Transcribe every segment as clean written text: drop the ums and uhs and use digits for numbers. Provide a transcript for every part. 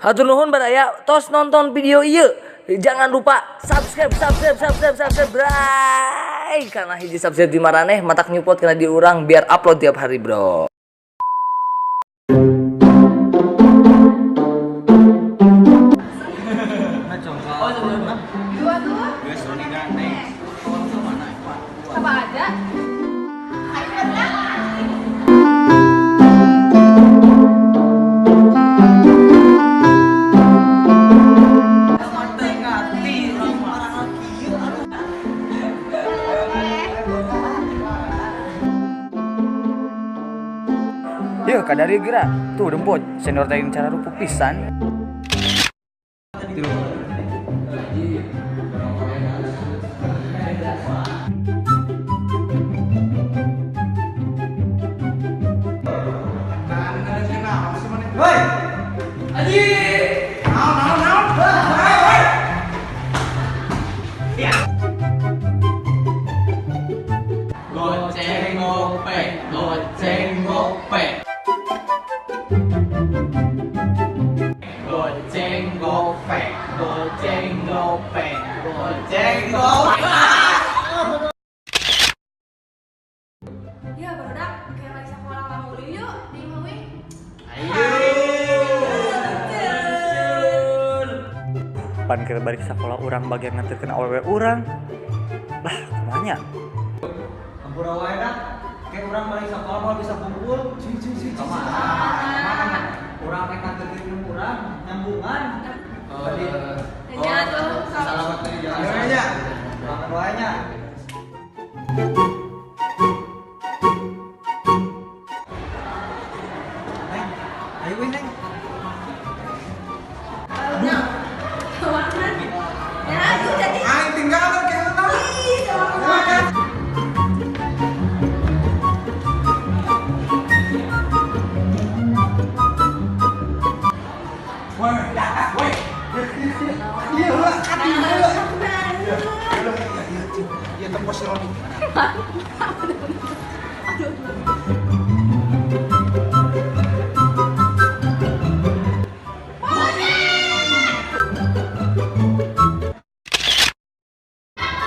Hatur nuhun baraya tos nonton video ieu. Jangan lupa subscribe, subscribe, subscribe, subscribe, bray. Karena hiji subscribe di maraneh matak nyupport kana di urang biar upload tiap hari, bro. Dua tuh. Sama aja. Ayo berenang. Yeuh, kadari geura. Tuh dempot, senior teh cara rupuh pisan. Goceng gope, goceng gope. Goceng gope, goceng gope, goceng gope. Ya barudak, kayak lagi sekolah ngulin yuk di Mawi. Pan keur balik sakola urang bagian nganterkeun awewe urang. Lah, kumaha nya? Hampura wae dah. Kayak urang balik sekolah mau bisa kumpul. Cuy cuy cuy. Mana? Urang rek nganterkeun urang nyambungan. Tadi. Ya tuh. Salamat dari jalan. Ayo nya. Makan wae nya. Neng, ayo weh, Neng. Ya, aduh jadi. Aing tinggalan kayak Ih, jangan. Iya, lah, ati heula. Iya, tempo si Roni.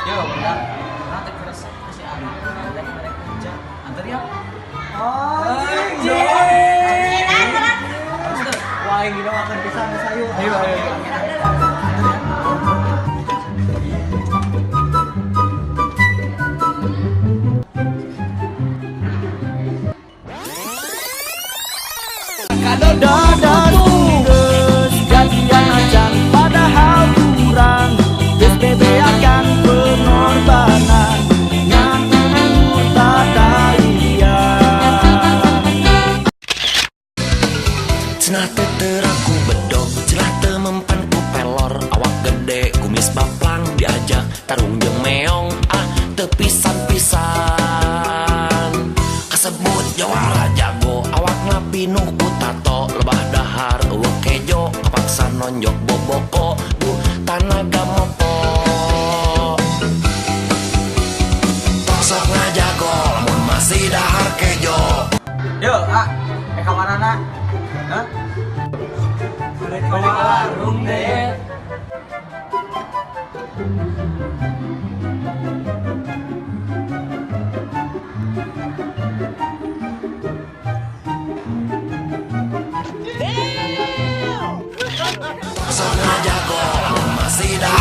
Yo, udah. Nanti keres si Ari. Nanti mereka kerja. Antar ya. Anjing. Wah, ini makan pisang sayur. Ayo, ayo. Jadian acan padahal kurang geus bebeakan pengorbanan ngan tataian. Cenah teu teu bedog, cenah teu mempan ku pelor, awak gede kumis baplang diajak tarung jeung meong, ah teu pisan-pisan. Kasebut jawara jago, awakna pinuh ku tato, lebah dahar eueuh kejo, kapaksa nonjok boboko, duh tanaga mopo. Tong sok ngajago lamun masih dahar kejo. Yo, ah, ka mana na? Hah? Balik ke warung deh. Sok ngajago lamun masih dahar